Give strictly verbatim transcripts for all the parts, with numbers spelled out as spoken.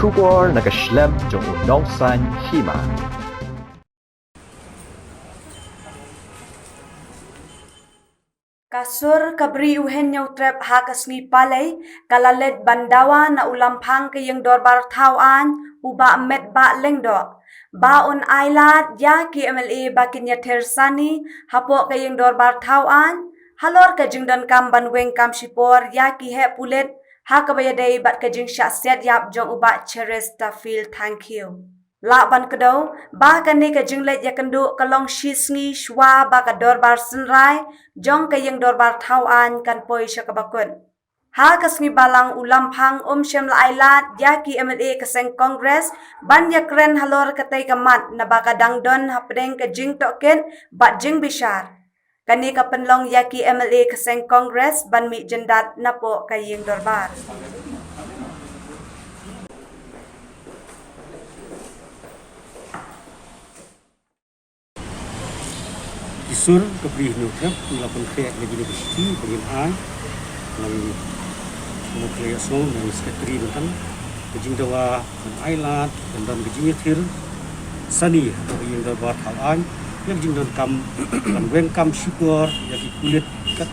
Khubor na ka shlem jong u nongsan hima. Ka sur ka bri u Hynñiewtrep ha ka sngi Palei ka la leit ban dawa na u lamphang ka ïing dorbar thaw aiñ u Bah Metbah Lyngdoh ba un ailad ïa ki M L A ba kin ïathir sani hapoh ka ïing dorbar thaw aiñ halor ka jingdonkam ban weng kam shipor ïa ki heh pulit ha kaba ïadei bad ka jingshah siat ïap jong u Bah Cheristerfield Thangkhiew. Lah ban kdew ba kane ka jingleit ïakynduh ka long shi sngi shuwa ba ka dorbar synrai jong ka ïing dorbar thaw aiñ kan poi sha kaba kut. Ha ka sngi Balang u lamphang um shym la ailad ïa ki M L A ka seng Congress ban ïakren halor katei ka mat naba ka dang don hapdeng ka jingtohkit bad jingbishar. Kane ka pynlong ïa ki M L A ka seng Congress ban mih jyndat napoh ka ïing dorbar. Ki sur ka bri Hynñiewtrep ngi la pynkhreh na kine ki shithi ba ngin ai. Ngan, ngan khlei ïa sngewbha ngan secretary mynta ka jingdawa ban ailad ban don ka jingïathir sani ha ka ïing dorbar thaw aiñ ïa ka jingdonkam ban weng kam shipor ïa ki pulit kat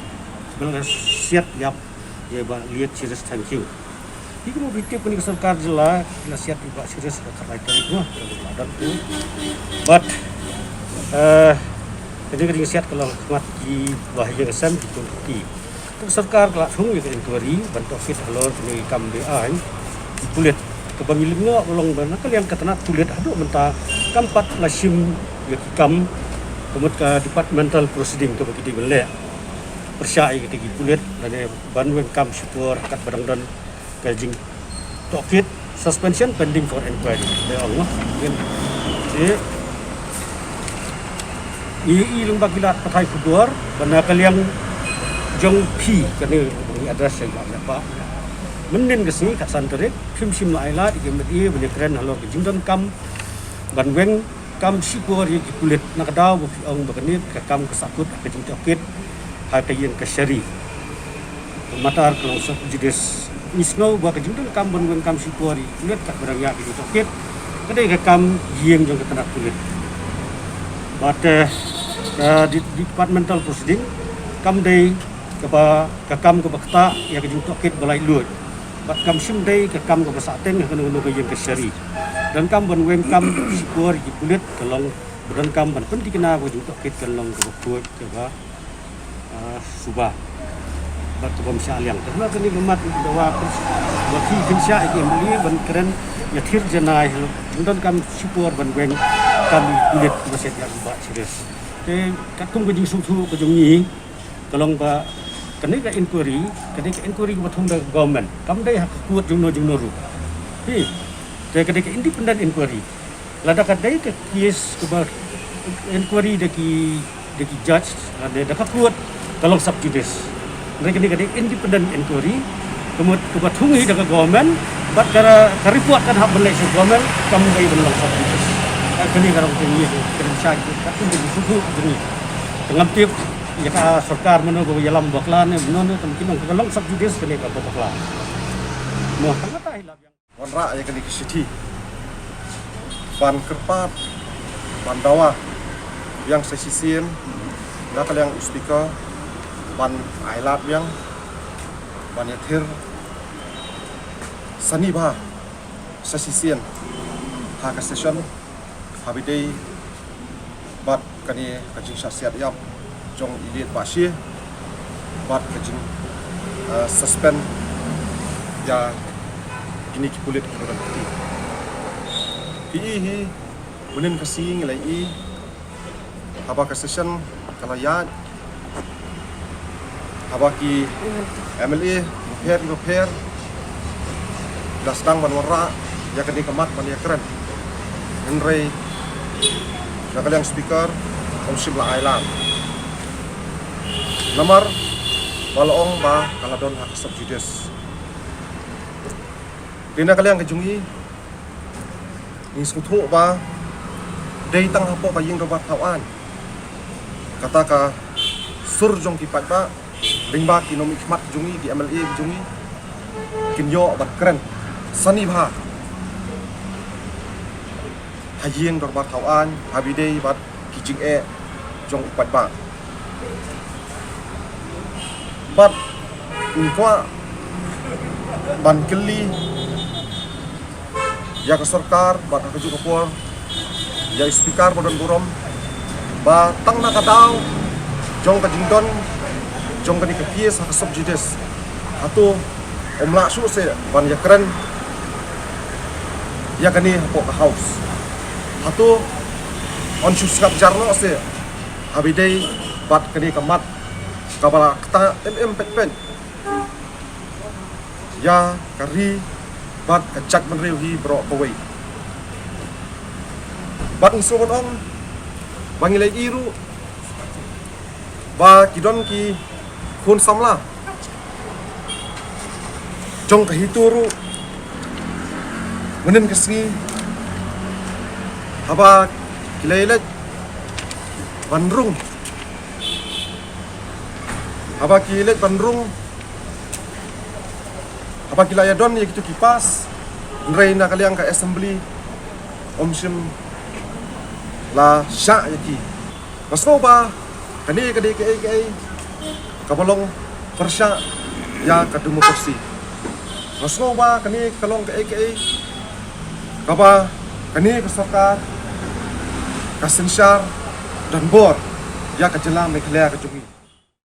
ba la siat ïap ïa i Bah Liet Cheristerfield Thangkhiew. Ki kumno phi tip kane ka sorkar jylla ki la siat i Bah Cheristerfield ka khatlai tarik noh ka la dang tu. But eh kane ka jingsiat ka long khmat ki ba ha ïing ka sem ki tun ki. Ka sorkar ka la thung ïa ka inquiry ban tohkit halor kane ka kam be-aiñ ki pulit kaba ngi lyngngoh ka long ba na ka liang ka tnat pulit haduh mynta kam pat la shim ïa ki kam ka mut ka departmental proceeding kaba ki dei ban leh pyrshah ïa kita ki pulit lane ban weng kam shipor kat ba dang don ka jingtohkit, suspension pending for inquiry. Dei ong noh. Ngin i i lung ba ki la pathai khubor ba na ka liang jong phi kane ngi address ïa i Bah Metbah. Mynnin ka sngi khatsan tarik phim shym la ailad ïa ki M L A ban ïakren halor ka jingdonkam ban weng kam shipor ïa ki pulit na ka daw ba phi ong ba kane ka kam ka sahkut ha ka jingtohkit ha ka ïing kashari. Matar ka long sub judice. Ngi sngew ba ka jingdonkam ban weng kam shipor ïa ki pulit kat ba dang ïa ka jingtohkit ka dei ka kam ïing jong ka tnat pulit. Bad eh, ka di- departmental proceeding kam dei kaba ka kam kaba ktah ïa ka jingtohkit ba laitluid. Bad kam shym dei ka kam kaba sahteng ha kano kano ka ïing kashari. Donkam ban weng kam shipor ïa ki pulit ka long ba donkam ban pynthikna ba ka jingtohkit kan long kaba khuid kaba ah, suba. Bad kaba ym shah liang. Te hynrei kane ka mat dawa ba phi pynshah ïa ki M L A ban kren ïathir janai halor jingdonkam shipor ban weng kam ïa ki pulit ba siat ïap i Bah Cheristerfield. Te katkum ka jingsngewthuh ka jong ngi ka long ba kane ka inquiry, kane ka inquiry kaba thung da ka government. Kam dei ha ka court jongno jongno ruh. Hi. Te ka dei ka independent inquiry. Lada ka dei ka case kaba inquiry da ki da ki judge lane da ka court ka long sub judice. Hynrei kane ka dei independent inquiry. Ka mut kaba thung hi da ka government bad ka, ka report kan hap ban leit sha government kam dei ban long sub judice. Kane ka long ka ngi ka dei sha ka tu ka tu ka tu. Te ngam tip ïa ka sorkar mano ba ïalam bakla ne mano ne, tang ki nong ka long sub judice kane ka bakla. Mo tang ka ta hi la biang. Wanrah ïa kane ka shithi ban kyrpad ban dawa biang sa shisien na ka liang u speaker ban ailad biang ban ïathir sani bha sa shisien ha ka session ha ba dei bad kane ka jingshah siat ïap jong i Liet Bah Shie bad ka jing eh, suspend ïa kine ki pulit kiba don kti. Phi i hi mynnin ka sngi ngi la i haba ka session ka la ïaid haba ki M L A bapher ki bapher ki la sdang ban wanrah ïa kane ka mat ban ïakren. Hynrei na ka liang speaker kam shym la ailad. Namar ba la ong ba ka la don ha ka sub judice. Te na ka liang ka jong i ngi sngewthuh ba dei tang hapoh ka ïing dorbar thaw aiñ kata ka sur jong ki paidbah lyngba ki nongmihkhmat jong i ki M L A jong i kin ïoh ban kren sani bha ha ïing dorbar thaw aiñ, ha ba ïadei bad ki jingeh jong u paidbah. Bad ngi kwah ban kylli ïa ka sorkar bad ha kajuh ka por ïa u speaker ba don burom ba tang na ka daw jong ka jingdon jong kane ka case ha ka sub judice, hato um lah shuh seh ban ïakren ïa kane hapoh ka House? Hato un shu sngap jar noh seh ha ba ïadei bad kane ka mat kaba la ktah em em peit peit ïa ka ri bad ka jaitbynriew hi baroh kawei? Bad ngi sngewbha ong ba ngi la ïohi ruh ba ki don ki khun samla jong ka HITO ruh mynhynnin ka sngi haba ki la ïaleit ban rung, haba ki ïaleit ban rung, haba ki la ïadon ïa kito ki pass, hynrei na ka liang ka assembly um shym la shah ïa ki. Nga sngew ba kane ka dei kaei kaei kaba long pyrshah ïa ka democracy. Nga sngew ba kane ka long kaei kaei kaba kane ka sorkar ka synshar donbor ïa ka jylla Meghalaya ka jong ngi.